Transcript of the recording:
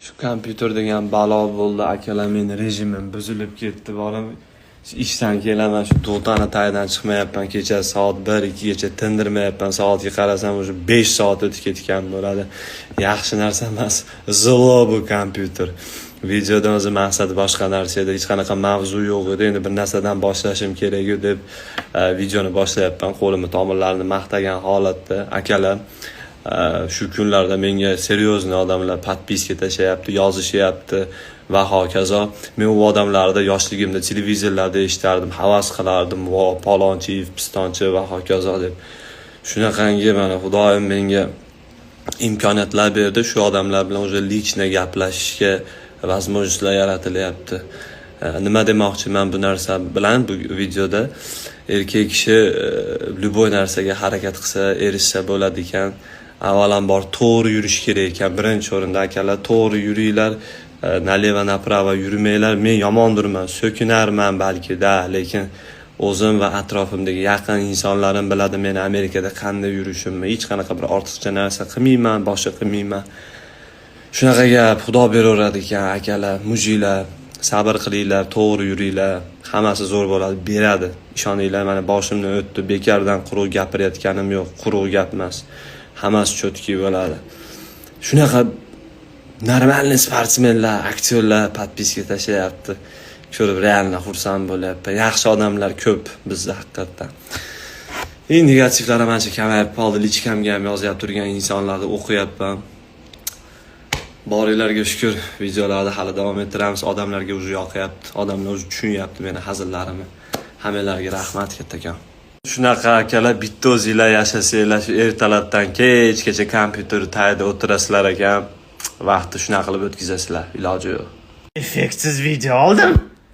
Shu kompyuter degan balo bo'ldi, akalar, meni rejimim buzilib ketdi, bolam. Ishdan kelaman, shu Dotani tagidan chiqmayapman, kecha soat 1-2gacha tindirmayapman. Soatga qarasam, уже 5 soat o'tib ketgan bo'ladi. Yaxshi narsa emas, зло bu kompyuter. Videodan o'zi maqsad boshqa narsa edi, hech qanaqa mavzu yo'q edi. Endi bir narsadan boshlashim kerak deb videoni boshlayapman, qo'limni tomirlarini maqtagan holatda. Akalar, shu kunlarda menga серьезный odamlar подписка tashlayapti, yozishyapti va hokazo. Men u odamlarni yoshligimda televizorlarda eshitardim, havas qilardim, vo, palonchi, pistonchi va hokazo deb. Shunaqangi mana Xudoyim menga imkoniyatlar berdi, shu odamlar bilan уже лично gaplashishga возможность lar yaratilyapti. Nima demoqchiman bu narsa bilan bu videoda? Erkak kishi любой narsaga harakat qilsa, erishsa bo'ladi ekan. Avvalambor, to'g'ri yurish kerak ekan birinchi o'rinda. Akalar, to'g'ri yuringlar, налево направо yurmanglar. Men yomondirman, so'kinarman balki-da, lekin o'zim va atrofimdagi yaqin insonlarim biladi meni Amerikada qanday yurishimni. Hech qanaqa bir ortiqcha narsa qilmayman, boshqa qilmayman. Shunaqa gap. Xudo beraveradi ekan, akalar. Мужик lar, sabr qilinglar, to'g'ri yuringlar, hammasi zo'r bo'ladi, beradi, ishoninglar. Mana, boshimdan o'tdi, bekardan quruq gapirayotganim yo'q, quruq gap emas, hammasi чёткий bo'ladi. Shunaqa нормальный sportsmenlar, aktyorlar подписка tashlayapti, ko'rib реально xursand bo'lyapman. Yaxshi odamlar ko'p bizda haqiqatdan. И negativlar ham ancha kamayib qoldi. Личка mga ham yozyapti turgan insonlarni o'qiyapman. Boringlarga shukur. Videolarni hali davom ettiramiz. Odamlarga уже yoqyapti, odamlar уже tushunyapti meni hazillarimni. Hammanglarga rahmat kattakon. Shunaqa, akalar, bitta o'zinglar yashasanglar, shu ertalabdan kechgacha kompyuter tagida o'tirasizlar ekan, vaqtni shunaqa qilib o'tkazasizlar, iloji yo'q. Effektsiz video oldim.